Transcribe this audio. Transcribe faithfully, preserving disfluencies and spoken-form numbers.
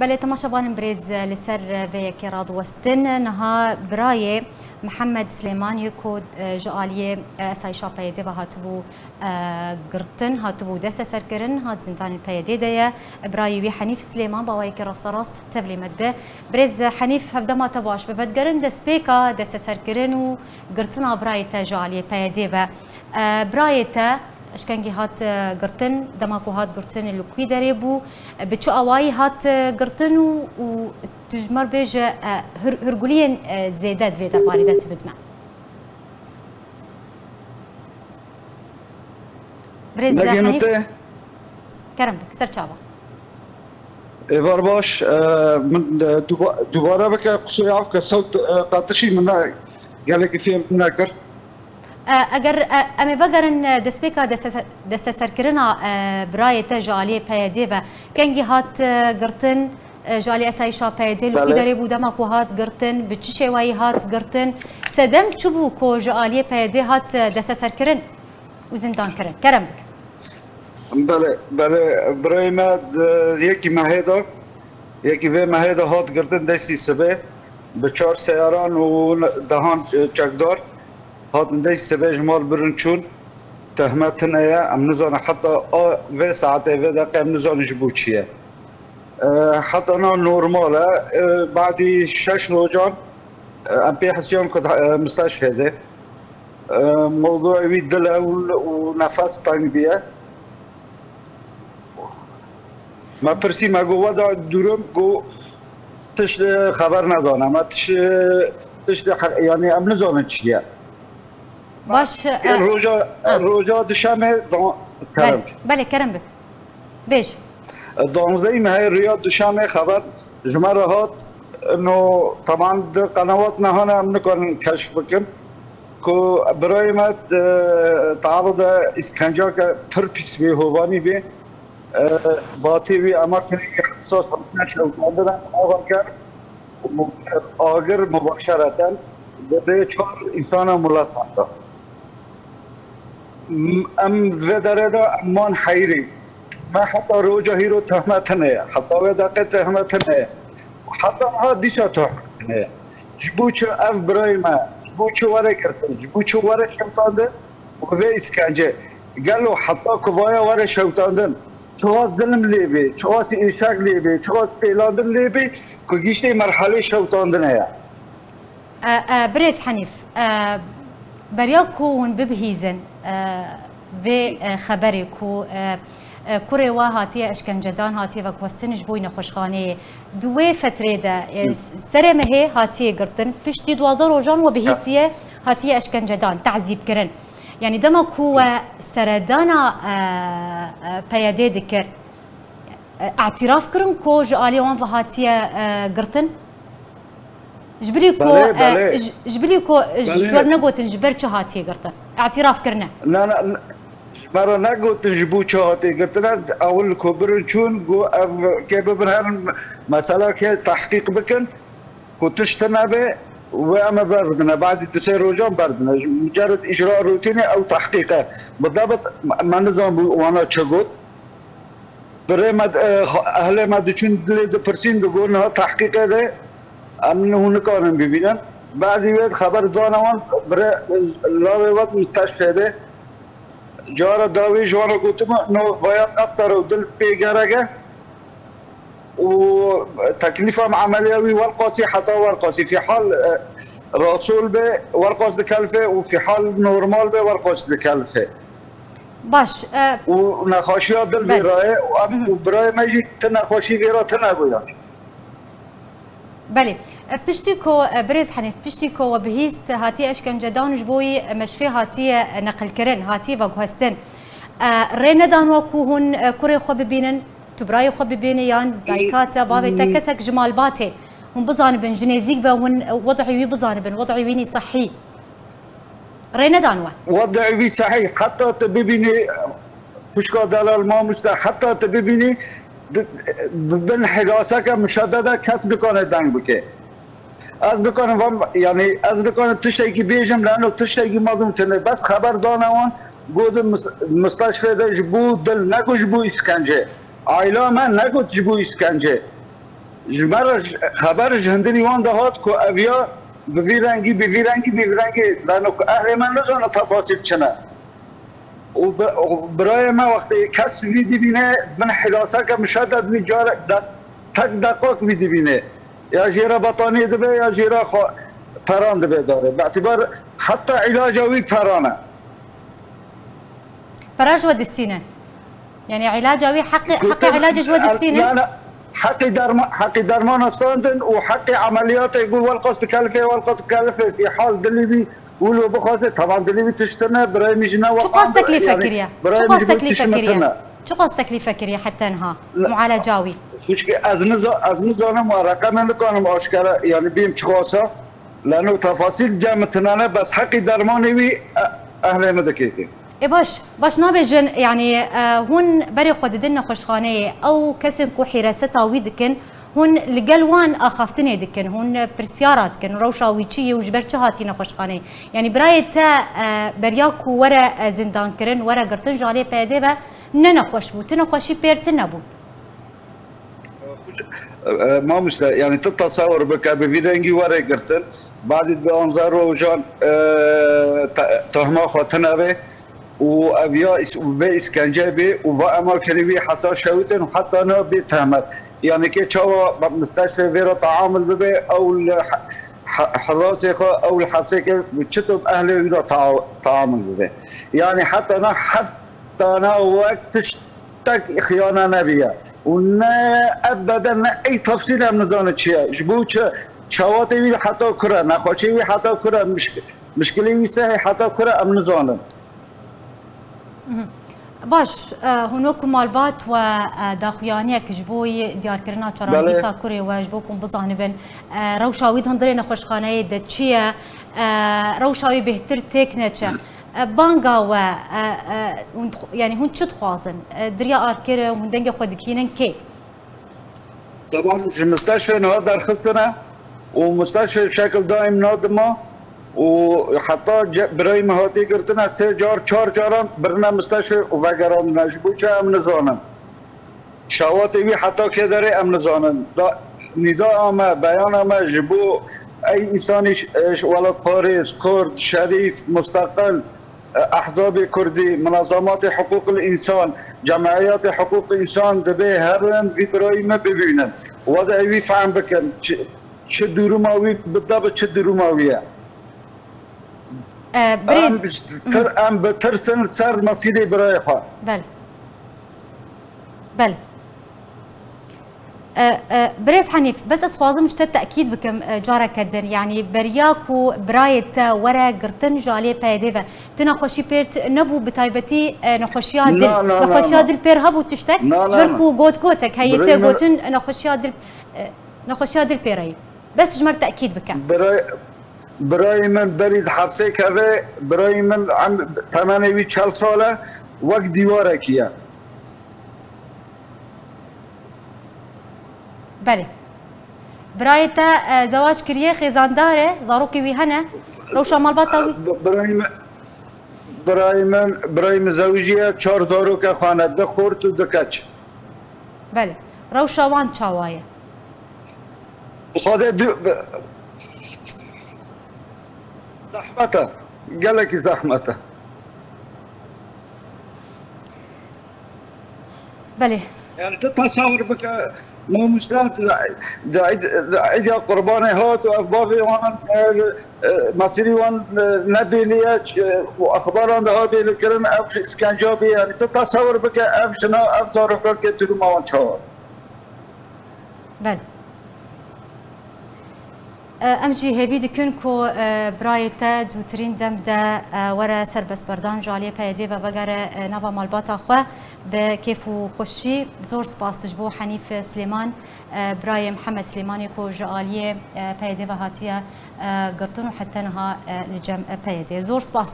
Belê, temaşevanên birêz, li ser vê yekê radiwestin. Niha birayê Mihemed Silêman yê ku, e, ji aliyê, e, esayîşa P Y D ve hatibû, e, girtin, hatibû desteserkirin, hat zindanên P Y D de ye. Birayê wî Henîf Silêman, bi awayekî rasterast tevlî me dibe. Birêz Henîf, hevdema te baş be. Vedigerin destpêka desteserkirin û girtina birayê te ji aliyê P Y D ve. E, birayê te, eşkengî hat, e, girtin, dema ku hat girtin li kû derê bû, e, bi çi awayî hat, e, girtin û, û tu ji me re bêje, e, hir-, hûrguliyên, e, zêde di vê derbarê de tu bidime. Birêz Negeno Henîf, te. Kerem bik, ser çava. Êvar baş, e, min, e, duba-, dubare bike, qusûrê af ke, sewt, e, qatişî min ne, gelekî fêm nekir. E, eger, e, em ê vegerin, e, destpêka destese-, desteserkirina, e, birayê te ji aliyê P Y D ve, kengî hat, e, girtin, e, ji alî esayîşa P Y D li kû Belê. derê bû, dema ku hat girtin, bi çi şêweyî hat girtin, sedem çi bû ku ji aliyê P Y D hat, e, desteserkirin û zindankirin? Kerem bike. Belê, belê, birayê me di yekî mehê de, yekî vê mehê de hat girtin destî sibê, bi çar seyaran û dehan çekdar hatin destî sibê ji mal birin çûn. Tehme tune ye, em nizanin heta a vê saetê vê deqe em nizanin ji bo çi ye. E, heta na normal e, e, badî şeş rojan, e, em pê hisiyan ku, e, misteşfê de. E, mewdûê wî dil e û, û nefes teng bûye. Me pirsî, me got, "We da durum?" Got, "Tişt, e, xeber nedane. Me tişt, e, tişt, e, he-, yanî em nizanin çi ye." Baş, e, Roja, ha. Roja duşemê da-, Kerem. Belê, belê, kerem bik. Bêj. Danzdehî mehê riya duşemê xeber ji me re hat. No, teban di qenewat nehane em nikarin keşf bikin. Ku birayê me, e, tearûde îskenceke pir pîs bê, hovanî bê. E, batê wî ema kirî hesas neşewitandine ava kir. Agir mubaşereten bi vê çar însana mulasat da. M-, em vê derê de em man heyrî. Me heta roja hîro tehme tune ye. Heta vê deqe tehme tune ye. Heta niha dîsa tehme tune ye. Ji bo çi ev birayê me, ji bo çi were girtin, ji bo çi were şewitandin û vê îskence? Gelo heta ku vaya were şewitandin, çiqas zilm lê bê, çiqas êşek lê bê, çiqas pêlandin lê bê ku gihîştê merhelê şewitandinê ye. E, e, Birêz Henîf, e, beriya ku hûn bibihîzin, e, vê, e, xeberê ku, e, e, kurê we hatiye eşkencedan, hatiye veguhestin ji bo nexweşxaneyê. Di wê fetrê de, e, Hı. serê mehê hatiye girtin, piştî duwazdeh rojan we bihîstiye, hatiye eşkencedan, tehzîbkirin. Yanî dema ku we seredana, e, e, P Y D dikir, e, îtiraf kirin ku ji alî wan ve hatiye, e, girtin? Ji bilî ku, Belê, e, belê. ji, ji bilî ku, e, ji Belê. we negotin ji ber çi hatiye girtin. Îtiraf kirine. Na, na, na, ji me re negotin ji bo çi hatiye girtin. Ewil ku birin çûn, got ev kê bibin herin, mesela kê tehqîq bikin, ku tişt nebe, wê em ê berdine. Bazî du sê rojan berdine. Mucerred îcra rûtînê ew tehqîq e. Bi debit me nizan bû wana çi got. Birê me, e, ehlê me diçûn dilê dipirsîn, digot niha tehqîqê de em hûn nikarin bibînin. Badî wê xeber dane wan, birê, e, lavê we di misteşfê de. Cara dawî ji wan re gotibû, no vaya qesta re û dil pê gerek e. Û teklîfa me emeliya wî werqasî heta werqasî. Fîhal, e, rasol be werqas dikelifê û fîhal normal be werqas dikelifê. Baş, e, Û nexweşiya dil Belê. vêra ye û em Hı hı. û birayê me jî ti nexweşî vêra tine bû yanî. Belê. E, piştî ku, e, Birêz Henîf, piştî ku we bihîst, hatiye eşkencedan û ji bo wî, e, meşfê hatiye, e, neqilkirin, hatiye veguhestin. E, rê nedan we ku hûn, e, kurê xwe bibînin, tu birayê xwe bibînî yan dayika te, bavê te, Hmm. kesek ji malbatê hûn bizanibin, ji nêzîk ve hûn, e, wed'ê wî bizanibin, wed'ê wî nî sehî. Rê nedan we. Wed'ê wî sehî, heta tu bibînî xwişka delal mamoste, heta tu bibînî di, di bin hiraseke muşedede kes nikane deng bike. Ez nikarim vam, yanî ez nikarim tiştekî bêjim, leno tiştekî madûm tune. Bes xeber dane wan, gotin mis-, misteşfê de ji bo dil, ne ku ji bo îskence. Aîla me negot ji bo îskence. Ji me re ji, xeber ji hindirî wan de hat ku ev ya bi vî rengî, bi vî rengî, bi vî rengî, leno ku ehlê me nizane tefasîl çi ne. Û bi, û birayê me wextê kes vî dibîne, bin hiraseke mişeded wî carek de, tek deqak vî dibîne. Ya jê re betaniyê dibe, ya jê re xwe peran dibe dare. Bi îtibar heta îlaca wî peran e. Pere ji we distînin. Yanî îlaca wî heqê, heqê îlaca ji we distînin? Heqî derma-, heqî dermana standin û heqê emeliyatê got welqas dikelifê, welqas dikelifê, fî hal dilî wî wilo bixwaze, teban dilî wî tiştine, birayê min jî ne. Çiqas teklîfe kiriye? Çiqas teklîfe kiriye? Çiqas teklîfe kiriye heta niha? Mualeca wî? Xwişkê ez niza-, ez nizanim, wa reqemê nikanim aşkere, yanî bêm çiqasa. Leno tefasîl cem min tune ne, bes heqî dermanê wî, e, ehlê min dikê. Ê baş, baş nabêjin, yanî, e, hûn berê xwe didin nexweşxaneyê, ew kesên ku hîreseta wî dikin, hûn li gel wan axaftinê dikin, hûn pirsyara dikin, rewşa wî çi ye û ji ber çi hatî nexweşxaneyê? Yanî birayê te, e, beriya ku were, e, zindankirin, were girtin ji aliyê P Y D ve ne nexweş bû, tu nexweşî pêr tune bû. Mamoste, yanî tu tesewir bike, bi vî rengî were girtin, badî duanzeh rojan, e, te-, tehma xwe tune bê û ev ya îs-, vê îskence bê û va ema kirî wî heta şewitên û heta niha bê tehmet. Yanî kê çawa mistexfê vê re teamul bibe, ew li he-, he-, hirasê xwe, ew li hepsê ke çito bi ehlê wî re tea-, teamul bibe. Yanî heta niha, heta niha wek tişt tek xiyana nebiye. Û ne ebede ne ey tefsîl em nizane çi ye. Ji bo çi? Şewatê wî heta kure, nexweşê wî heta kure, mişk-, mişkilê wî sehê heta kure em nizanin. Mhm. Baş, e, hûn wekû malbat we, e, daxuyaniyek ji bo yê diyarkirina çaranbîsa kurê we ji bo ku hûn bizanibin, e, rewşa wî di hundirê nexweşxaneyê de çi ye, e, rewşa wî bêhtir têk neçe. E, banga we, e, e, hûn dixw-, yanî hûn çi dixwazin? E, diriya arkir hûn dengê xwe dikînin kê? Teban ji mistexfê niha derxistine û mistexfê şekil daîm nadima û heta ce-, birayê min hatî girtine sê car, çar caran birine mistexfê û vegerandine. Ji bo çi em nizanin. Şewatê wî heta kê derê em nizanin. Da, nîdaya me, beyana me ji bo ey însanî ş-, ş-, welatparêz, kurd, şerîf, musteqil, e, ehzabê kurdî, munazematê hiqûqil însan, cemiyetê hiqûqil însan dibê herin vî birayî me bibînin. Wede ew wî fehm bikin. Çi, çi duruma wî bi de bi çi duruma wî ye. E, birêz- Em bi tir-, em bitirsin ser mesîrê birayê xwe. Bel. Bel. E, e, birêz Henîf, bes ez xwazim ji te tekîd bikim, e, careke din. Yanî beriya ku birayê te were girtin ji aliyê P Y D ve, tu nexweşî pêrt nebû, bi taybetî, e, nexweşiya dil. Na, na, na, Nexweşiya na. dil pêr hebû tiştek? Na, na, Ji ber na. ku got gotek heye Birayê te min gotin nexweşiya dil, e, nexweşiya dil pêreyî. Bes ji me re tekîd bike. Birayê, birayê min berî di hepsê keve, birayê min em temenê wî çel sal e, wek dîwarekî ye. Belê. Birayê te, e, zewac kiriye, xêzandar e, zarokê wî hene, rewşa malbata wî? Bi-, birayê min, birayê min, birayê min zewiciye, çar zaroke xwe hene, du xort û du keç. Belê. Rewşa wan çawa ye? Xwedê du-, bi-, zehmet e. Gelekî zehmet e. Belê. Yani tu tesewir bike, mamoste, di, di, di, di Îdya Qurbanê hat û ev bavê wan, e, e, mesîrî wan, e, nebêliye, ç-, û exbaran de ha bêlikirin, ev jî îskenca bê. Yani tu tesewir bike, ev jina, ev zarokan ke duruma wan çawa? Belê. E, em jî hêvî dikin ku, e, birayê te zûtirîn dem de, e, were serbestberdan ji aliyê P Y D ve vegere, e, nava malbata xwe bi kêf û xweşî. Zor spas ji bo Henîf Silêman, e, birayê Mihemed Silêmanê ku ji aliyê, e, P Y D ve hatiye, e, girtin û heta niha, e, li cem, e, P Y D. Zor spas.